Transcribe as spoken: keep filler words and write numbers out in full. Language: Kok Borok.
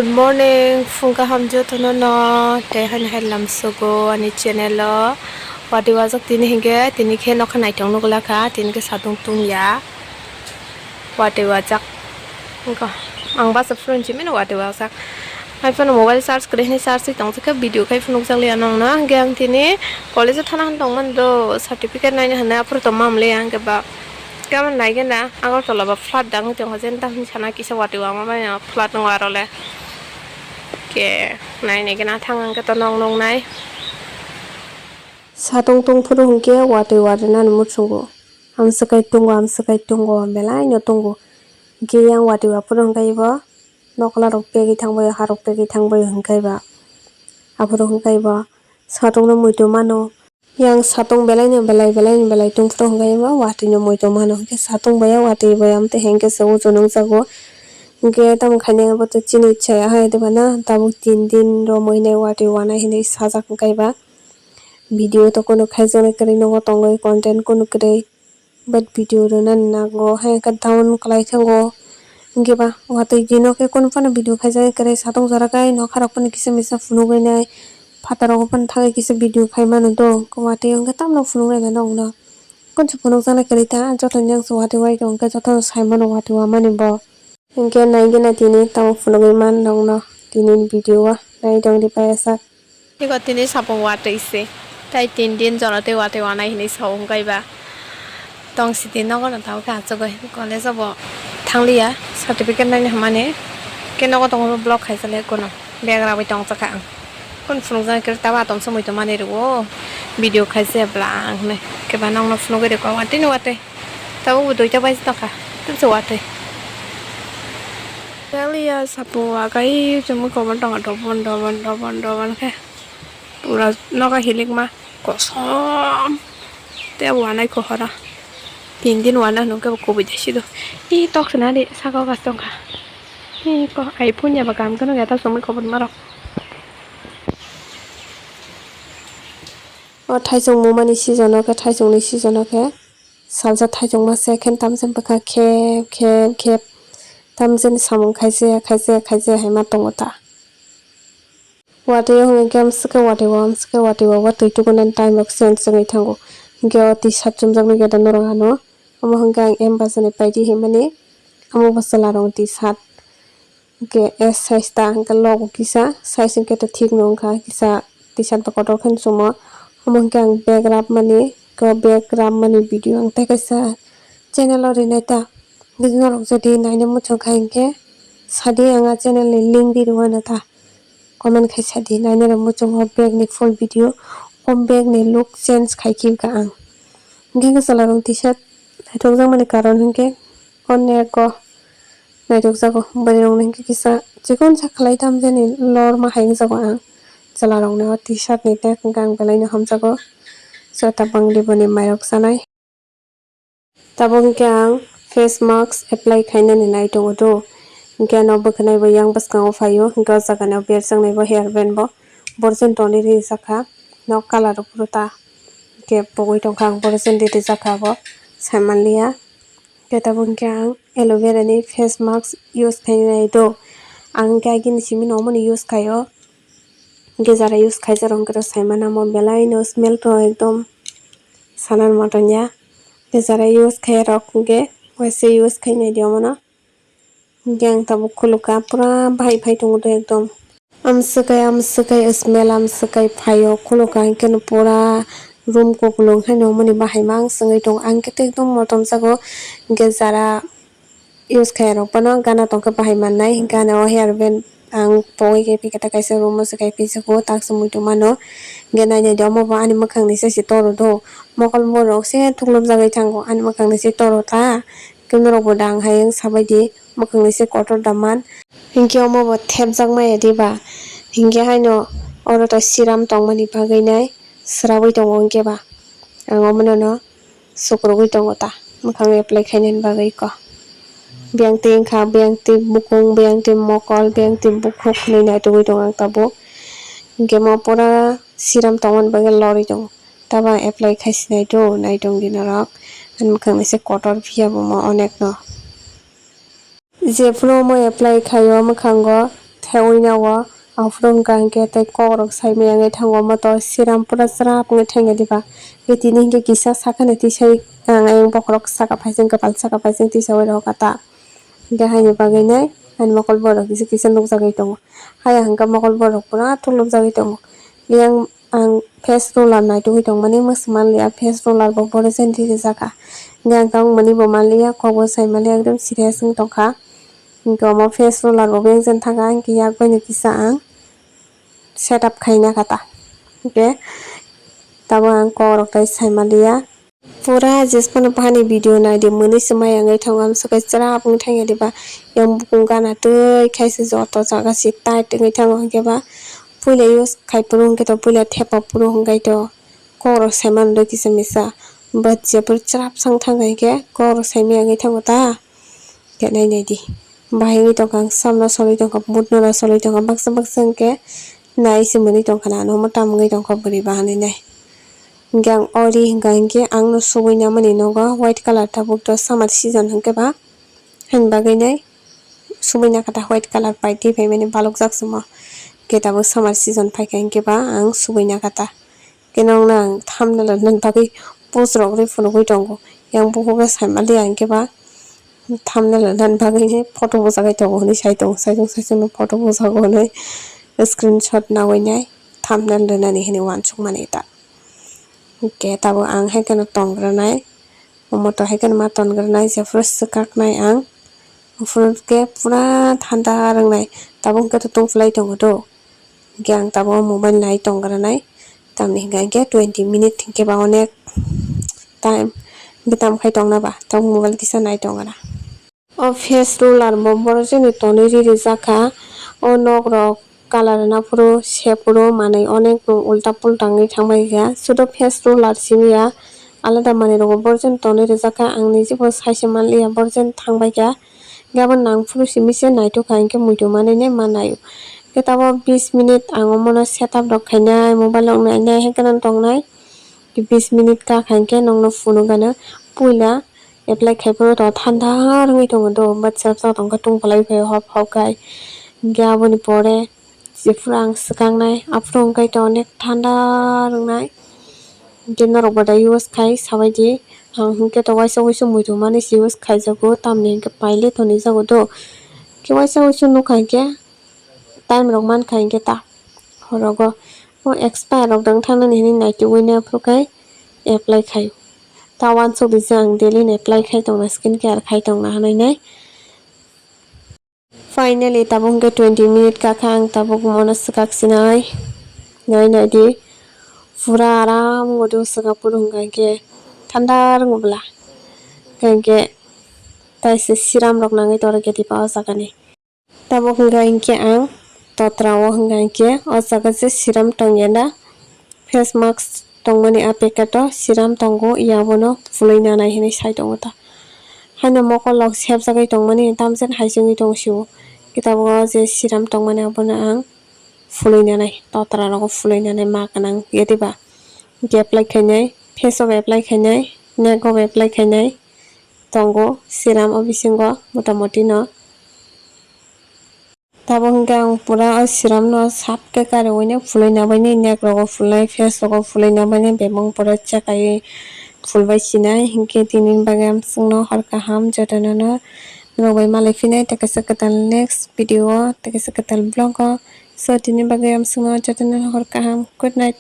Good morning, phung kaham jotono no, tei haino hai lamsogo ani channel o. Watwi wajak tini hinkhe, tini khe nokha naithok nukla kha, tini khe satung tungya. Watwi wajak. Wngkha. Ang basa phone simi no watwi wajak. Hai phano mobile charge kwrwi hwnwi charge twi tongjakha, video khai phunukjak liya nongno. Hwnkhe ang tini college o thana hwn tongmani do, certificate naina hwnwi aphuru tongma mli ang khe ba. Khe amo naigena Agartala ba flat dang tongkha, jeni tamo hwnwi sana kisa watwi wama bai flat nung aro le. Khe nai naigena thang ang khe to nong nong nai. Satung tungphuru hwnkhe watwi warwinani muchungo. Amswkai tungo, amswkai tungo, belaino tungo. Hwnkhe yang watwi aphuru hwnkhe bo nokla rok pegwi thangbai, harok pegwi thangbai hwnkhe ba. Aphuru hwnkhe bo satungno muitu mano. Yang satung belaino belai, belaino belai tungphuru hwnkhe bo watwino muitu mano. Hwnkhe satung bai ya watwi bai amtwi hwnkhe se uju nukjago. Hwnkhe tamo khaina bo to chini chaya hai diba na, tabuk tin din romwi nai watwi wanai hinwi sajak hwnkhe ba. Video to kunu khaijaknai kwrwi nogo tongwi content kunu kwrwi. But video rwnani nango hai khe down kwlai thango. Hwnkhe ba watwi dino khe kunu phano video khaijaknai kwrwi satung jora khe nokha rok phano kisa misa phunugwi nai. Phataro phano thangwi kisa video khai mano do. Watwi hwnkhe tamno phunuknai nokno. Kunsu phunukjaknai kwrwi ta joto ni ang se watwi wai tong khe jotono sai mano watwi wamani bo. Hwnkhe naigena tini tamo phunugwi man nokno tini video o nai tongdi paiyasak. Eko tini sapo watwi se tai tin din jono tei watwi wanai hinwi sao hwnkhe ba tong siti nogo no tabuk khe achugwi college o bo thangliya certificate naina hwnmani khe nogo tongo block khaisa le kono bag rawi tongchakha ang. Kunu phunukjak khe tabo atomsa muitu manwi rwo video khaisa bwla ang hwnwi khe ba nokno phunugwi rwkha watwi ni watwi. Tabuk bo duita baji tongkha, tei se watwi. Teliya sapo wakai chumui kobor tongkha, dobon, dobon, dobon, dobon khe. Pura nogo hilikma kosom. Tei wanai khe horo. Tin din wana hwnwi khe bo kubui de sido. Ee, tok swnadi saka o gas tongkha. Ee, ko, ai phunjaba kam khe nukya ta chumui kobor marok. O thaisong mumani season o khe, thaisongni season o khe. Salsa thaisongma se khe tamjani bwkha khep khep khep tamjani samung khaijaya khaijaya khaijaya hai ma tongo ta. Watwi o hwnwi khe amswk khe watwi o amswk khe watwi o twi tukunani time rok change wngwi thango. Hwnkhe o T-shirt chumjaknai khe da norok ano. Omo hwnkhe ang M Bazar ni paidi hinmani omo bo chwla rokni T-shirt. Hwnkhe S size ta hwnkhe logo kisa size hwnkhe to thik no wngkha kisa T-shirt bo kotor khe no chumo. Omo hwnkhe ang bag wrap mani ko bag wrap mani video ang tei kaisa channel o rinai ta. Hwnkhe norok jodi naina muchung kha hwnkhe sadi ang a channel ni link di rwna ta comment khai sadi naina rok muchungo bag ni full video o bag ni look change khai khe wngkha ang. Hwnkhe chwla rok T-shirt naithok jakmani karon hwnkhe onek o. Naithokjago bwrwirokni hwnkhe kisa chikon sa khlai tamjani lorma hai wngjago ang. Chwlarokni o T-shirt ni bag hwnkhe ang belaino hamjago. Jota bangdi boni mairok chanai. Tabuk hwnkhe ang face mask apply khainani nai tongo do. Hwnkhe ano bwkhwnai bo yang bwskango phaio. Hwnkhe o jaga ni o berjaknai bo hair band bo borjoni tonwi rijakha. Nok colour rok phuru ta hwnkhe pogwi tongkha ang borjoni rijakha abo saimanliya. Khe tabuk hwnkhe ang aloe vera ni face mask use khainai do. Ang hwnkhe agini simi no omo ni use khaio. Hwnkhe jara use khaijak rok hwnkhe to saimano omo belai no smell to ekdom sana moto ya. Hwnkhe jara use khaiya rok hwnkhe waisa use khainai di omo no. Hwnkhe ang tabuk khulukha pura bahai phai tongo do ekdom. Amswkai amswkai smell amswkai phaio khulukha hwnkhe no pura room kuplung haino omo ni bahai ma ang swngwi tongo. Ang khe to ekdom motom jago hwnkhe jara use khaiya rok phano gana tongkhe bahai mannai hwnkhe ano hair band ang pogwi khe phi khe ta kaisa room o swkai phi sukgo tak se muitu mano hwnkhe nainai di omo bo ani mwkhang ni se se toro do mokol borok se thuklop jagwi thango ani mwkhang ni se toro ta. Khe norok bo dang hai wng sabai di mwkhang ni se kotor da man. Hinkhe omo bo thepjak maya diba? Hinkhe haino oro to siram tongmani bagwi nai swrabwi tongo hinkhe ba. Ang omono no sukrubwi tongo ta mwkhang apply khainani bagwi kho. Biyang twi wngkha, biyang twi bukung, biyang twi mokol, biyang twi bukhuk hinwi naitugwi tongo ang tabuk. Hinkhe omo pura siram tongmani bagwi lorwi tongo. Tabo ang apply khai sinai do, nai tong di norok. Ani mwkhang ni se kotor phiya bo mo onek no. Jephuru omo apply khaio mwkhango Khe uina o aphuru wngkha hinkhe tei kokrok saimaya wngwi thango, omo to siram pura chwrap wngwi thangya diba. Tei tini hinkhe kisa sakha nai tisai ang ayang bokhorok saka phaising kwpal saka phaising tisaui rw kha ta. Hinkhe haini bagwi nai ani mokol borok kisa kisa nukjagwi tongo. Haya hinkhe mokol borok pura thulubjagwi tongo. Yang ang face roller naitugwi tongmani mwswk manliya, face roller bo borok jani rijak kha. Hinkhe ang tabuk mani bo manliya, kok bo sai manliya, ekdom serious wng tongkha. Hinkhe omo face roller bo beng jani thangkha, hinkhe yak bai no kisa ang setup khaina kha ta. Hinkhe tabuk ang kok rok tai sai manliya. Pura jesphano bahani video naidi, mwnwi se maya wngwi thango, amswk khe chwrap wngwi thangya diba. Yang bukung gana twi khaisa joto jaga se tight wngwi thango, hinkhe ba puila use khai phuru hinkhe to puila thepa phuru hinkhe to kokrok saimano do kisa misa, but jephuru chwrap sang thangkha hinkhe kokrok saimaya wngwi thango ta. Khe nai naidi, bahai wngwi tongkha, ang samno solwi tongkha, butno no solwi tongkha, baksa baksa hinkhe nai se mwnwi tongkha na, ano omo tam wngwi tongkha bwrwi bahanwi nai. Hinkhe ang o ri hinkha hinkhe ang no subui namani nogo white colour tabuk to summer season hinkhe ba, haini bagwi nai subui nakha ta white colour pai twi phaimani balokjak se omo. Hinkhe tabuk summer season phaikha hinkhe ba ang subui nakha ta. Khe nokno ang thumbnail rwna bagwi post rok rwi phunugwi tongo. Yang bukhuk khe saimaliya hinkhe ba thumbnail rwna bagwi photo bwchagwi tongo hinwi sai tongo. Saichung saichung no photo bwchago hinwi screenshot nawi nai thumbnail rwnani hinwi uansukmani ta. Hinkhe tabuk ang hai kheno tongranai. Omo to hai kheno ma tongranai jephuru swkaknai ang. Aphuru khe pura thanda rwngnai. Tabuk hinkhe to tungphulai tongo do. Hinkhe ang tabuk mobile nai tongranai. Tamni hinkhe twenty minute hinkhe ba onek time. Hinkhe tamo khai tongna ba tabuk mobile kisa nai tongna. O face roller bo borok jani tonwi ri rijak kha. O nok rok colour rwna phuru se phuru manwi onek ulta pulta wngwi thangbai kha. Sudo face roller simi ya, alada manwi rok bo borok jani tonwi rijak kha. Ang niji bo sai se manliya, borok jani thangbai kha. Hinkhe abo nang phuru simi se naithok kha, hinkhe muitu manwi nai ma naio. Hinkhe tabuk bis minute ang omono setup rok khainai, mobile rok nainai, hai kheno tongnai. Bis minute kha kha hinkhe nokno phunukgano puila apply khai phuru to thanda rwngwi tongo do, but chwrap chwrap tongkha tungphalai khai hop hop khai. Hinkhe aboni pore jephuru ang swkaknai aphuru wngkhe to onek thanda rwngnai. Hinkhe norok bo da use khai sabaidi, ang hinkhe to waisa waisa muitu manwi se use khaijago, tamni hinkhe paile tonwi jago do. Hinkhe waisa waisa nukha hinkhe time rok mankha hinkhe ta horogo o expire rok dang thangnani hinwi naitugwi nai aphuru khai apply khaio. Ta uansuk di je ang daily ni apply khai tongna, skin care khai tongna hinwi nai. Finally tabuk hinkhe twenty minute kha kha ang tabuk mono swkak sinai. Nai nai di pura aram wngwi swkak phuru hinkhe thanda rwngo bwla. Hinkhe taise serum rok nangwi tongkha diba o jaga ni. Tabuk hwnkha hinkhe ang totra o hwnkha hinkhe o jaga je serum tongya na, face mask tongmani a packet o serum tongo, abono phulwi nanai hinwi sai tongo ta. Haino mokol rok sebjagwi tongmani tamjani hai se wngwi tongo se o. Khe tabuk o je serum tongmani abono ang phulwi nanai, totra rogo phulwi nanai ma gwnang ya diba. Apply khainai, face o apply khainai, neck o apply khainai. Tongo serum o bisingo motamoti no. Tabuk hwnkhe ang pura o serum no sap khe kariui no phulwi nabaini, neck rogo phulnai, face rogo phulwi nabaini, bebak pura chekaiwi phulbai sinai. Hinkhe tini bagwi amswkno hor kaham jotono no norok bai malai phinai tei kaisa kwtal next video o tei kaisa kwtal vlog o. So tini bagwi amswkno jotono hor kaham, good night.